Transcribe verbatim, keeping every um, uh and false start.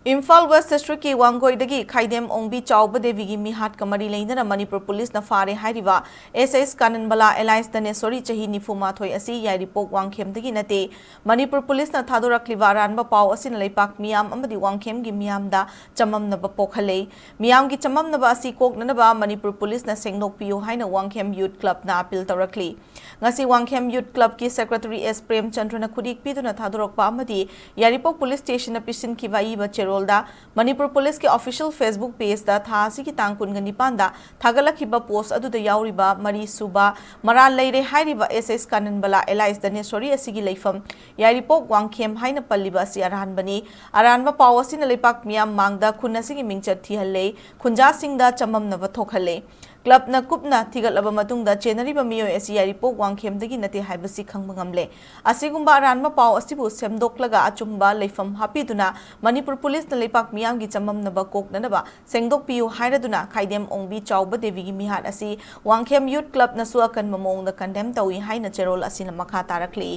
Imphal west ꯗꯤꯁꯇ꯭ꯔꯤꯛꯀꯤ ꯋꯥꯡꯒꯣꯏꯗꯒꯤ ꯈꯥꯏꯗꯦꯝ ꯑꯣꯡꯕꯤ ꯆꯥꯎꯕ ꯗꯦꯕꯤꯒꯤ ꯃꯤꯍꯥꯠꯀ ꯃꯔꯤ ꯂꯩꯅꯅ ꯃꯅꯤꯄꯨꯔ ꯄꯨꯂꯤꯁꯅ ꯐꯥꯔꯦ ꯍꯥꯏꯔꯤꯕ ꯑꯦꯁ ꯑꯦꯁ ꯀꯥꯅꯟꯕꯂꯥ ꯑꯦꯂꯥꯏꯁ ꯗꯅꯦꯁꯣꯔꯤ, ꯆꯍꯤ ꯅꯤꯐꯨ ꯃꯥꯊꯣꯏ ꯑꯁꯤ ꯌꯥꯏꯔꯤꯄꯣꯛ ꯋꯥꯡꯈꯦꯝꯗꯒꯤ ꯅꯠꯇꯦ꯫ ꯃꯅꯤꯄꯨꯔ ꯄꯨꯂꯤꯁꯅ ꯊꯥꯗꯣꯔꯛꯂꯤꯕ ꯑꯔꯥꯟꯕ ꯄꯥꯎ ꯑꯁꯤꯅ ꯂꯩꯄꯥꯛ ꯃꯤꯌꯥꯝ ꯑꯃꯗꯤ ꯋꯥꯡꯈꯦꯝꯒꯤ ꯃꯤꯌꯥꯝꯗ ꯆꯃꯝꯅꯕ ꯄꯣꯛꯍꯜꯂꯦ꯫ ꯃꯤꯌꯥꯝꯒꯤ ꯆꯃꯝꯅꯕ ꯑꯁꯤ ꯀꯣꯛꯅꯅꯕ ꯃꯅꯤꯄꯨꯔ ꯄꯨꯂꯤꯁꯅ ꯁꯦꯡꯗꯣꯛꯄꯤꯌꯨ ꯍꯥꯏꯅ ꯋꯥꯡꯈꯦꯝ ꯌꯨꯠ ꯀ꯭ꯂꯕꯅ ꯑꯄꯤꯜ ꯇꯧꯔꯛꯂꯤ꯫ ꯉꯁꯤ ꯋꯥꯡꯈꯦꯝ ꯌꯨꯠ ꯀ꯭ꯂꯕꯀꯤ ꯁꯦꯀ꯭ꯔꯦꯇꯔꯤ ꯑꯦꯁ ꯄ꯭ꯔꯦꯝꯆꯟꯗ꯭ꯔꯅ ꯈꯨꯠꯏꯛ ꯄꯤꯗꯨꯅ ꯊꯥꯗꯣꯔꯛꯄ ꯑꯃꯗꯤ ꯌꯥꯏꯔꯤꯄꯣꯛ ꯄꯨꯂꯤꯁ ꯁ꯭ꯇꯦꯁꯟꯗ ꯄꯤꯁꯤꯟꯈꯤꯕ ꯑꯏꯕ ꯆꯦꯔꯣꯜꯗ ꯃꯅꯤꯄꯨꯔ ꯄꯨꯂꯤꯁꯀꯤ ꯑꯣꯐꯤꯁꯤꯌꯦꯜ ꯐꯦꯁꯕꯨꯛ ꯄꯦꯖꯇ ꯊꯥ ꯑꯁꯤꯒꯤ ꯇꯥꯡ ꯀꯨꯟꯒ ꯅꯤꯄꯥꯟꯗ ꯊꯥꯒꯠꯂꯛꯈꯤꯕ ꯄꯣꯁ ꯑꯗꯨꯗ ꯌꯥꯎꯔꯤꯕ ꯃꯔꯤ ꯁꯨꯕ ꯃꯔꯥꯜ ꯂꯩꯔꯦ ꯍꯥꯏꯔꯤꯕ ꯑꯦꯁ ꯑꯦꯁ ꯀꯥꯅꯟꯕꯂꯥ ꯑꯦꯂꯥꯏꯁ ꯗꯅꯦꯁꯣꯔꯤ ꯑꯁꯤꯒꯤ ꯂꯩꯐꯝ ꯌꯥꯏꯔꯤꯄꯣꯛ ꯋꯥꯡꯈꯦꯝ ꯍꯥꯏꯅ ꯄꯜꯂꯤꯕ ꯑꯁꯤ ꯑꯔꯥꯟꯕꯅꯤ꯫ ꯑꯔꯥꯟꯕ ꯄꯥꯎ ꯑꯁꯤꯅ ꯂꯩꯄꯥꯛ ꯃꯤꯌꯥꯝ ꯃꯥꯡꯗ ꯈꯨꯟ ꯑꯁꯤꯒꯤ ꯃꯤꯡꯆꯠ ꯊꯤꯍꯜꯂꯦ, ꯈꯨꯟꯖꯥꯁꯤꯡꯗ ꯆꯃꯝꯅꯕ ꯊꯣꯛꯍꯜꯂꯦ꯫ ꯀ꯭ꯂꯕꯅ ꯀꯨꯞꯅ ꯊꯤꯒꯠꯂꯕ ꯃꯇꯨꯡꯗ ꯆꯦꯟꯅꯔꯤꯕ ꯃꯤꯑꯣꯏ ꯑꯁꯤ ꯌꯥꯏꯔꯤꯄꯣꯛ ꯋꯥꯡꯈꯦꯝꯗꯒꯤ ꯅꯠꯇꯦ ꯍꯥꯏꯕꯁꯤ ꯈꯪꯕ ꯉꯝꯂꯦ꯫ ꯑꯁꯤꯒꯨꯝꯕ ꯑꯔꯥꯟꯕ ꯄꯥꯎ ꯑꯁꯤꯕꯨ ꯁꯦꯝꯗꯣꯛꯂꯒ ꯑꯆꯨꯝꯕ ꯂꯩꯐꯝ ꯍꯥꯞꯄꯤꯗꯨꯅ ꯃꯅꯤꯄꯨꯔ ꯄꯨꯂꯤꯁꯅ ꯂꯩꯄꯥꯛ ꯃꯤꯌꯥꯝꯒꯤ ꯆꯃꯝꯅꯕ ꯀꯣꯛꯅꯅꯕ ꯁꯦꯡꯗꯣꯛꯄꯤꯌꯨ ꯍꯥꯏꯔꯗꯨꯅ ꯈꯥꯏꯗꯦꯝ ꯑꯣꯡꯕꯤ ꯆꯥꯎꯕ ꯗꯦꯕꯤꯒꯤ ꯃꯤꯍꯥꯠ ꯑꯁꯤ ꯋꯥꯡꯈꯦꯝ ꯌꯨꯠ ꯀ꯭ꯂꯕꯅꯁꯨ ꯑꯀꯟꯕ ꯃꯑꯣꯡꯗ ꯀꯟꯗꯦꯝ ꯇꯧꯏ ꯍꯥꯏꯅ ꯆꯦꯔꯣꯜ ꯑꯁꯤꯅ ꯃꯈꯥ ꯇꯥꯔꯛꯂꯤ꯫